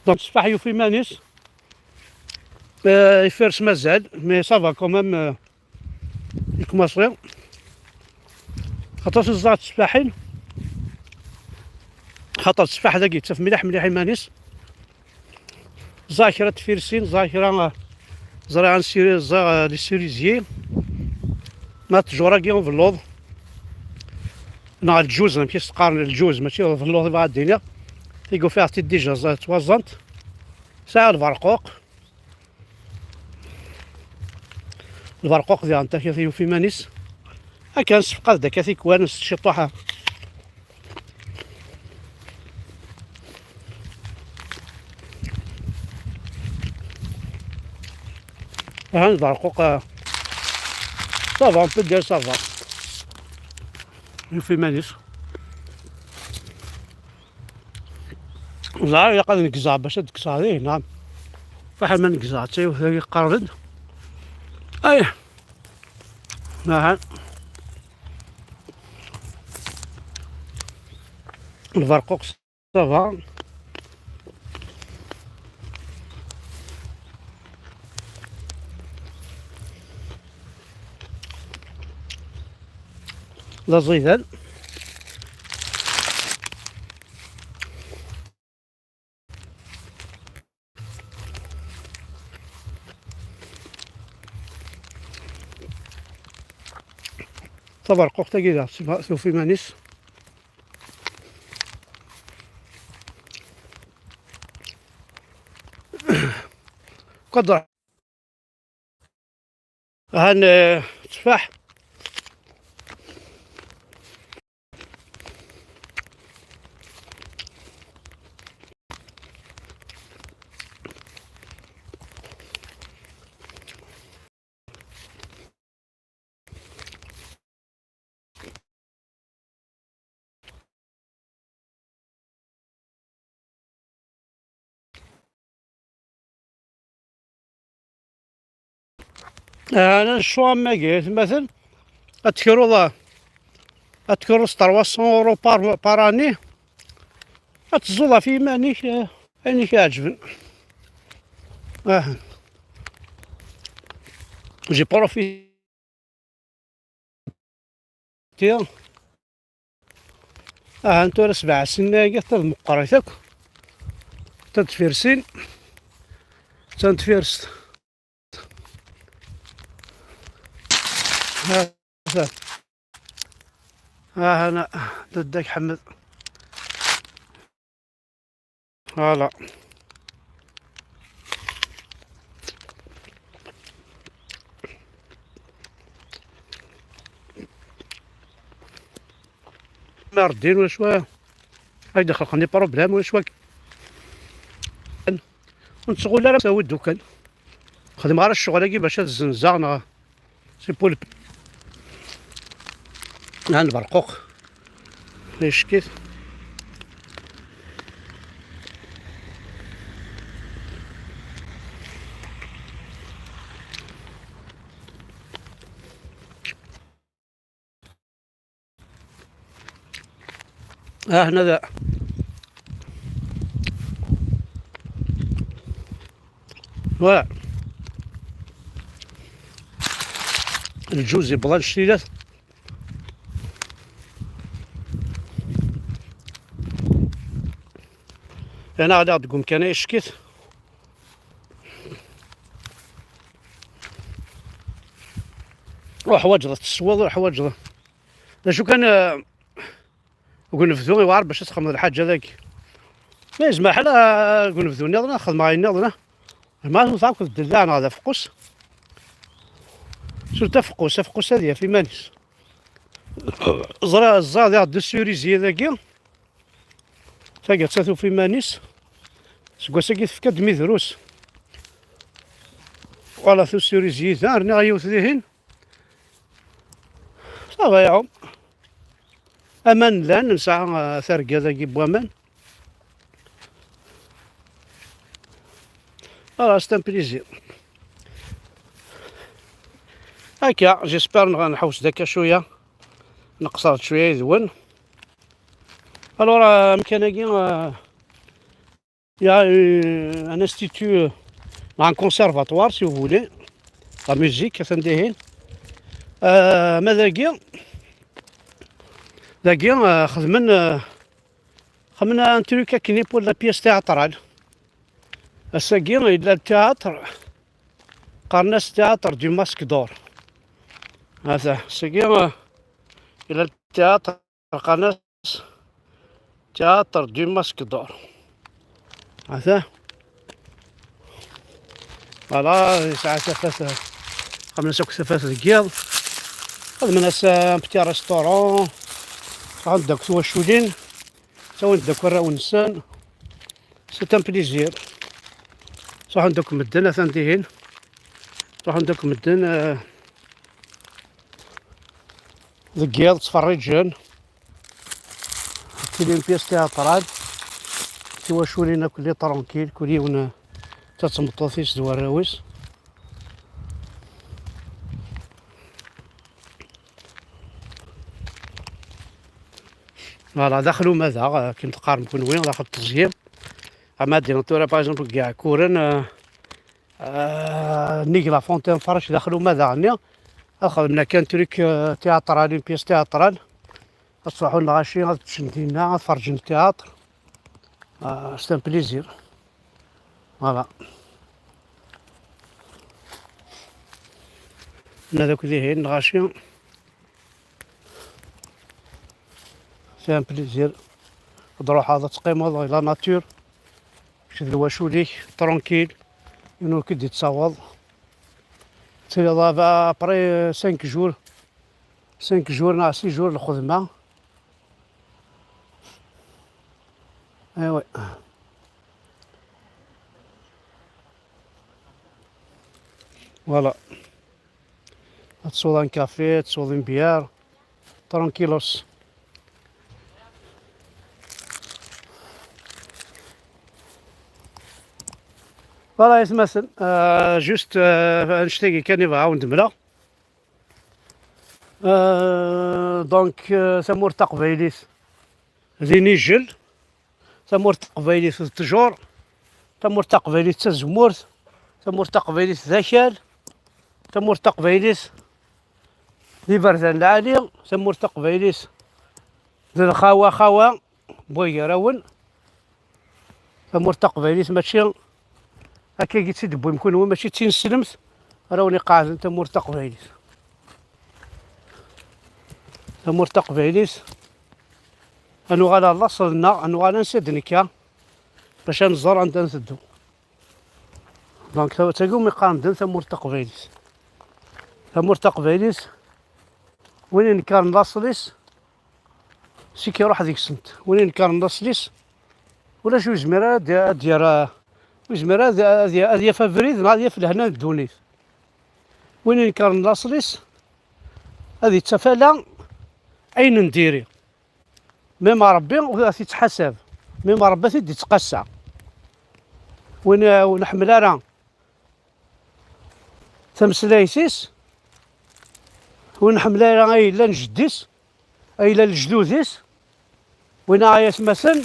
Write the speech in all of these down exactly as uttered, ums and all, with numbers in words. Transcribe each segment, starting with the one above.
Donc, ssefreḥ yufa iman-is. Euh, ifers mazal, mais ça va quand même, euh, il commence rien. Aṭas i ẓẓaɣ tteffaḥin. Xaṭer tteffaḥ dagi yettaf mliḥ, mliḥ iman-is. Ẓẓaɣ kra n tfirsin, ẓẓaɣ kra, ẓriɣ ad nsiri, ẓẓaɣ, euh, les cerisiers. Ma ttjur-agi ubelluḍ. Neɣ lǧuz, amek i s-qqaren lǧuz, mačči d ubelluḍ i bɣiɣ ad d-iniɣ. Tigufiɛt-id déjà ẓ-, ttwaẓẓant. Sɛiɣ lberquq. Lberquq diɣen takit yufa iman-is. Akka nessefqad-d akka tikwal s ciṭuḥ. Aha, lberquq, ah, ça va, on peut dire ça va. Yufa iman-is. Ẓriɣ ilaq ad neggzeɣ bac ad kkseɣ dihin, neɣ? Fiḥel ma neggzeɣ, d tayiwt-agi tqerreb-d. Ay! Aha. Lberquq, ça va. D aẓidan. Taberquqt-agi daɣ tufa iman-is. Qadr. Han, eh, tteffaḥ. Ah, ana ccɣel am wagi, atmaten, ad tekruḍ, ad tekruḍ s trois cents euros par, par année, ad teẓẓuḍ ɣef yiman-ik, eh, ayen i k-iɛeǧben. Ah. J'ai profité. Tiens. Aha, tura sebɛa snin-agi, ta d meqqrit akk. Ta d tfirsin. Ta d tfirst. Ha, ha. Aha, ana, dadda-k Ḥmed. Voilà. Ma reddin wala cwa, ay d-xelqen les problèmes wala cwa. Ur nettɣul ara s awid ukan. Xedmeɣ ara ccɣel-agi bac ad zzenzeɣ neɣ C'est pour le... Ha lberquq. Ickit. Ah, هنا ذا. Voilà. Lǧuz yewweḍ anect-ilat. Ana ɣliɣ deg umkan-a ickit. Ur ḥwaǧeḍ ad tesweḍ, ur ḥwaǧeḍ. D acu kan, eh, deg unebdu iwɛer bac ad txedmeḍ lḥaǧa dagi. Ma yezmer ḥal, eh, deg unebdu nniḍen ad xedmeɣ ayen nniḍen, eh. Ma ur tɛawkeḍ ddellaɛ neɣ d afeqqus. Surtout afeqqus, afeqqus ad yaf iman-is. Ẓriɣ, ẓẓaɣ diɣ deux cerisiers dagi. Tagi atta tufa iman-is. Seg wass-agi tefka-d mi drus. Voilà, deux cerisiers da, rniɣ yiwet dihin. Ça va iɛum. Aman llan, nesɛa, euh, targa dagi n waman. Voilà, c'est un plaisir. Akka, j'espère nɣ-, nḥewwes-d akka cwiya. Nqeṣṣer-d cwiya yid-wen. Alors, euh, amkan-agi, euh, Il y a euh, un institut, euh, un conservatoire, si vous voulez, la musique, atan dihin. Euh, ma dagi, dagi, euh, xedmen, euh, xedmen un truc akken pour la pièce théâtrale. Ass-agi, yella le théâtre, qqaren-as théâtre du masque d'or. Ata, ass-agi, euh, yella le théâtre, qqaren-as théâtre du masque d'or. Ata. Voilà, yesɛa tafat, xedmen-as akk tafat deg yiḍ. Xedmen-as un petit restaurant. Sɛan-d akk twaculin. Ttawin-d akk arraw-nsen. C'est un plaisir. Sɛan-d akk medden, atan dihin. Sɛan-d akk medden, euh, deg yiḍ ttferriǧen. Tili une pièce théâtrale. Tiwaculin akk lli tranquille, kul yiwen d tameṭṭut-is d warraw-is. Voilà, daxel umadaɣ, akken teqqarem kunwi, daxel teẓgi. Ama ad d-iniɣ tura, par exemple, deg Iɛekkuren, euh, euh, nnig la Fontaine Farage, daxel umadaɣ-nni, ad xedmen akka un truc, euh, théâtral, une pièce théâtrale. Ad ttruḥun lɣaci, ad ččen dinna, ad ferǧen théâtre. Euh, c'est un plaisir. Voilà. Nna d akk dihin, lɣaci. C'est un plaisir. Ad truḥeḍ ad teqqimeḍ di la nature. Kečč d lwacul-ik, tranquille. Yiwen ur k-id-yettaweḍ. Tiliḍ après cinq jours. Cinq jours neɣ six jours lxedma. Eh ouais. Voilà. Ad tesweḍ un café, ad tesweḍ une bière. Tranquilos. Voilà, aytmaten. Euh, juste, euh, annect-agi kan i bɣiɣ ad wen-d-mleɣ. Euh, donc, euh, tamurt taqbaylit d inijel, tamurt taqbaylit d ttjur, tamurt taqbaylit d tazemmurt, tamurt taqbaylit d akal, tamurt taqbaylit d iberdan lɛali, tamurt taqbaylit d lxawa xawa n wagarawen. Tamurt taqbaylit mačči akka i tt-id-tewwim kunwi, mačči d tineslemt ara wen-iqeɛden tamurt taqbaylit. Tamurt taqbaylit, ad nuɣal ɣer laṣel-nneɣ, ad nuɣal ansi d-nekka, bac ad nẓer anda nteddu. Donc, ta-, tagi umi qqaren din tamurt taqbaylit. Tamurt taqbaylit, win inekkaren laṣel-is, sik iruḥ deg-sent. Win inekkaren laṣel-is, ulac ur yezmir ara ad, ad yerr, ur yezmir ara ad, ad, ad yaf abrid neɣ ad yaf lehna n ddunit. Win inekkaren laṣel-is, ad yettaf ala ayen n diri. Même Ṛebbi ad t-ittḥasab. Même Ṛebbi ad t-id-ittqassa. Win, ur nḥemmel ara tameslayt-is, ur nḥemmel ara ay yellan jeddi-s, ay yellan lejdud-is, winna ay atmaten,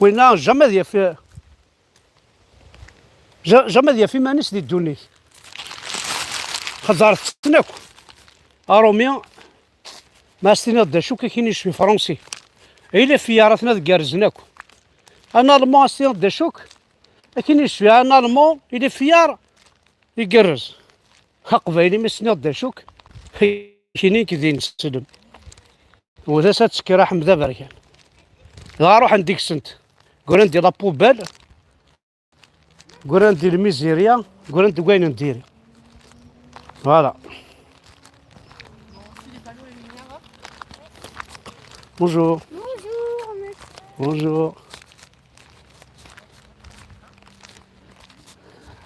winna jamais ad yaf, ja-, jamais ad yaf iman-is di ddunit. Xeẓret-ten akk. Aṛumi, ma as-tiniḍ d acu, akin yecfi fransi. Ay les filles ara tnad gerrzen akk. Un Allemand as-tiniḍ d acu, akin yecfi un Allemand, ay les filles igerrez. Aqbayli ma s-tiniḍ d acu, kini k din tselem. U d as ad tekker aḥmed aberkan. Dɣa ruḥen deg-sent. Gran di la poubelle. Gran di lmizirya, gran deg wayen n diri. Voilà. Bonjour. Bonjour, monsieur. Bonjour.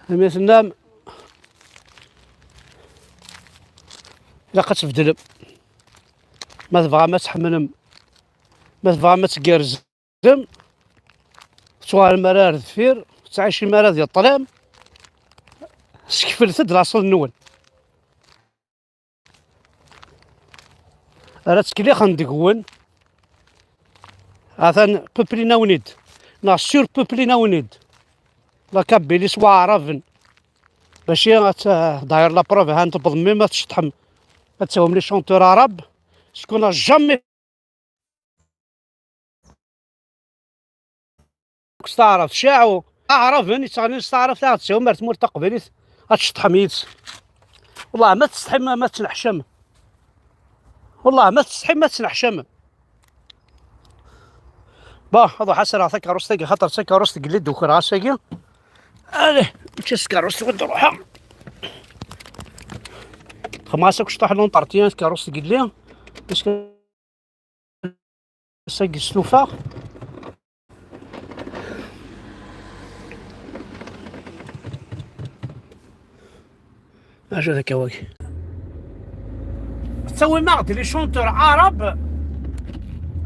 Am ay tennam, ilaq ad tbeddlem. Ma tebɣam ad tḥemmlem, ma tebɣam ad tgerrzem, tettwaɣlem ara ar deffir, tettɛicim ara di ṭṭlam, skeflet-d laṣel-nwen. Ara ttkellixen deg-wen, Atan peuplin-awen-id, neɣ surpeuplin-awen-id. La Kabylie s waɛraben. Mačči ad t-, d'ailleurs la preuve, han tewwḍem même ad tceṭṭḥem, ad tawim les chanteurs arabes, ce qu'on a jamais s taɛrabt, caɛu, aɛraben yettɣennin s taɛrabt, ad tawim ar tmurt taqbaylit, ad tceṭṭḥem yid-s. Wallah ma tsetḥim ma tettneḥcam. Wallah ma tsetḥim ma tettneḥcam. Bon, ad ruḥeɣ ad serreɣ takeṛṛust-agi, xaṭer d takeṛṛust n yelli d-ukreɣ ass-agi. Allez, mačči s tkeṛṛust i d-ruḥeɣ. Xemɣas akk cṭuḥ l'entretien tkeṛṛust n yelli. Parce que ass-agi stufaɣ. Acu d akka wagi? Tettawim-aɣ-d les chanteurs arabes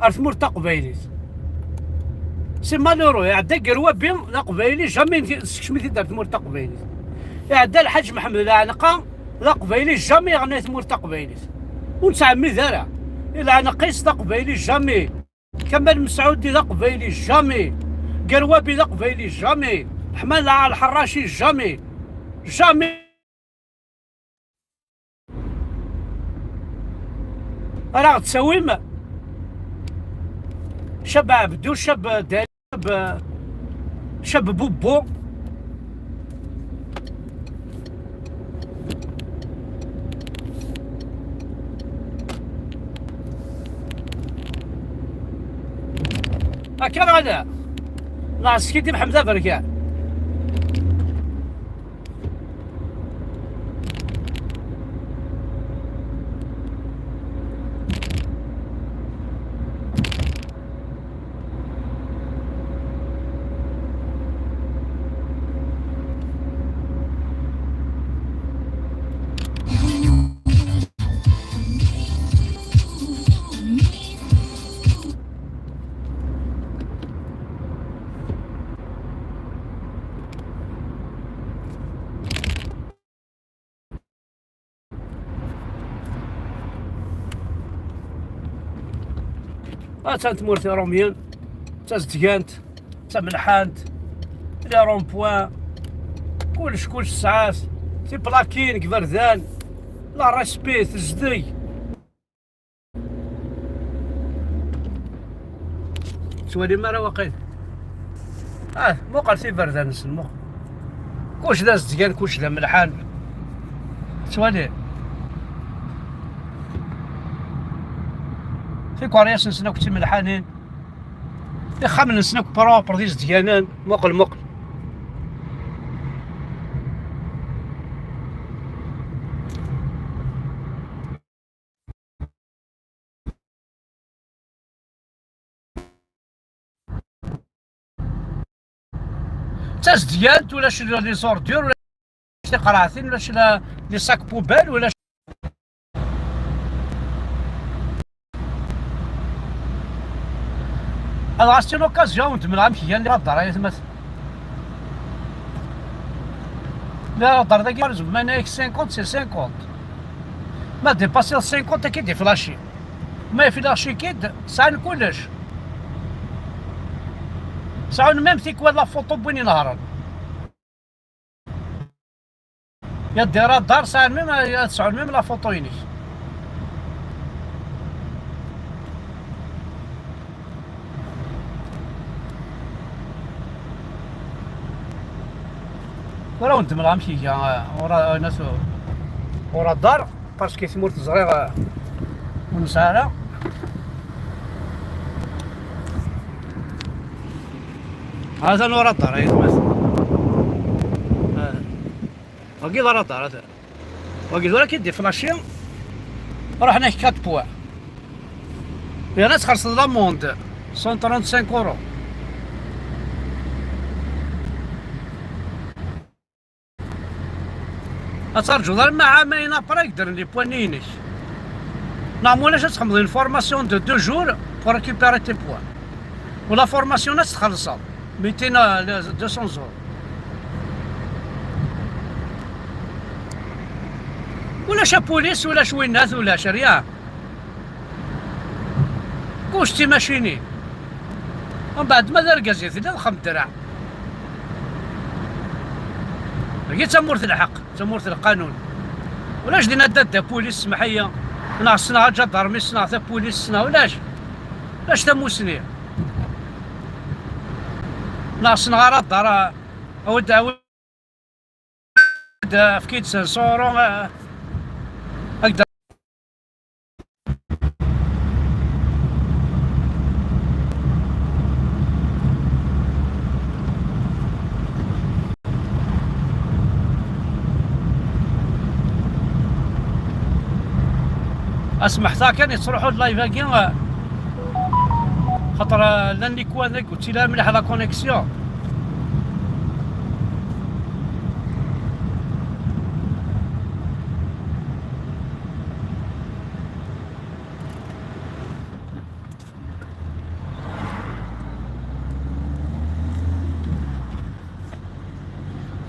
ar tmurt taqbaylit. C'est malheureux, iɛedda Gerwabi d aqbayli, jamais nsekcem-it-id ar tmurt taqbaylit. Iɛedda Lḥaǧ Mḥemmed Lɛenqa d aqbayli, jamais yeɣna i tmurt taqbaylit. Ur nettɛemmid ara. I Lɛenqa-is d aqbayli, jamais. Kamal Mesɛudi d aqbayli, jamais. Gerwabi d aqbayli, jamais. Ḥman Lḥerraci, jamais. Jamais. Ara ɣ-d-tawim Cab Ɛebdu, Cab Dali, Cab, Cab Bubbu. Akka neɣ ala? Neɣ skidib Ḥmed Aberkan? Attan tmurt Iṛumyen, d tazedgant, d tamelḥant, les ronds-points, kullec, kullec tesɛa-t, tiplakin deg iberdan, le respect, tezdeg. Tettwalim ara waqil? Ah, muqel tiberdan-nsen, muqel. Kullec d azedgan, kullec d amelḥan. Tettwali? Tikeryas-nsen akk d timelḥanin. Ixxamen-nsen akk propre d izedganen. Muqel, muqel. D tazedgant, ulac les ordures, ulac tiqerɛtin, ulac la, les sacs poubelles, ulac. Alors, c'est l'occasion, ur d-mleɣ amek gan les radars, ay atmaten. Les radars dagi, ur zemmren cinquante, c'est cinquante. Ma dépasser cinquante, ad k-id-iflaci. Ma iflaci-k-id, sɛan kullec. Sɛan même tikwal la photo n win inehṛen. Il y a des radars, sɛan même, ad sɛun même la photo-inek. Ur awen-d-mleɣ amek iga, ur, ur, ur radar, parce que tmurt ẓriɣ, eh, ur nesɛi ara. Hatan ur radar, ay atmaten. Eh, wagi d radar, atan. Wagi tura ki d-iflaci, ruḥen-ak quatre points. Yerna txellṣeḍ l'amende, cent trente-cinq euros. Ad terǧuḍ arma ɛamayen après i ddren les points-inek. Neɣ ma ulac ad txedmeḍ une formation de deux jours pour récupérer tes points. U la formation ad tt-txellṣeḍ. Mitin, euh, deux cents euros. Ulac apulis, ulac winnat, ulac rien. Kullec d timacinin. Mbeɛd ma d argaz i telliḍ, xdem ddreɛ. Dagi d tamurt n lḥeqq, d tamurt n lqanun. Ulac din adda d apulis, smeḥ-iyi, neɣ ssneɣ aǧadarmi, ssneɣ tapulis, ssneɣ, ulac. Ulac tamusni. Neɣ ssneɣ aradar, awi-d, awi-d, efk-iyi-d senṣuru, eh, ad k-d- Asmeḥta kan yettruḥu live-agi, xaṭer, eh, llan likwan deg ur ttili ara mliḥ la connexion.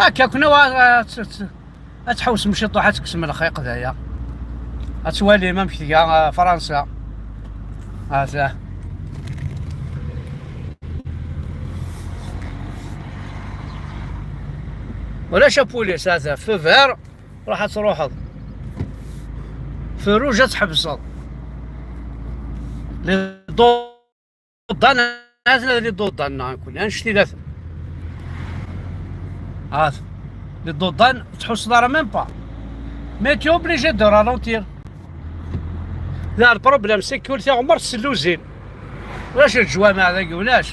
Akka, kunwi ad, ad, ad tḥewsem ciṭuḥ, ad tekksem lxiq daya. Ad twalim amek tga, ah, Fransa. Ata. Ulac apulis, ata. Feu vert, ruḥ ad truḥeḍ. Feu rouge, ad tḥebseḍ. Les deux. Iḍudan, aten ad li iḍudan-nneɣ nekkni, annect-ilaten. Hat, li iḍudan, ur tḥusseḍ ara même pas. Mais tu es obligé de ralentir. Là, le problème, c'est que tiɣmert s lluzin. Ulac lǧwameɛ dagi, ulac.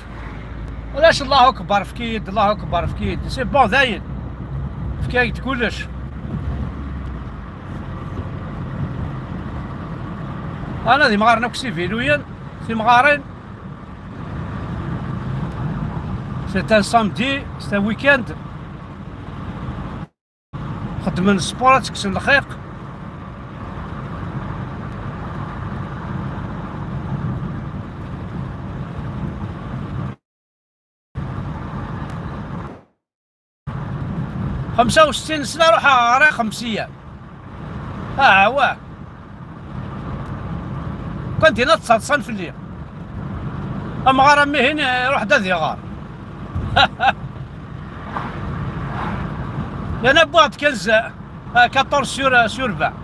Ulac Allahu Akbar, efk-iyi-d, Allahu Akbar, efk-iyi-d. C'est bon, dayen. Efk-iyi-d kullec. Ana d imɣaren akk s iviluyen, timɣarin. C'est un samedi, c'est un week-end. Xeddmen sport, ad tekksen lxiq. Xemsa u settin sna ruḥeɣ ɣer xemsiya. Ah, wah. Kan dinna ttaḍsan fell-i. Amɣar am ihin, eh, iruḥ-d ad iɣer. Yerna wwiɣ-d quinze, eh, quatorze sur, eh, sur vingt.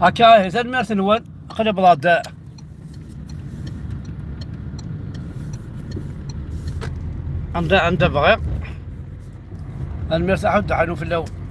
Akka, eh, tanemmirt-nwen. Aql-i wwḍeɣ-d anda, anda bɣiɣ. Tanemmirt a ḥud, ḥanu fell-awen.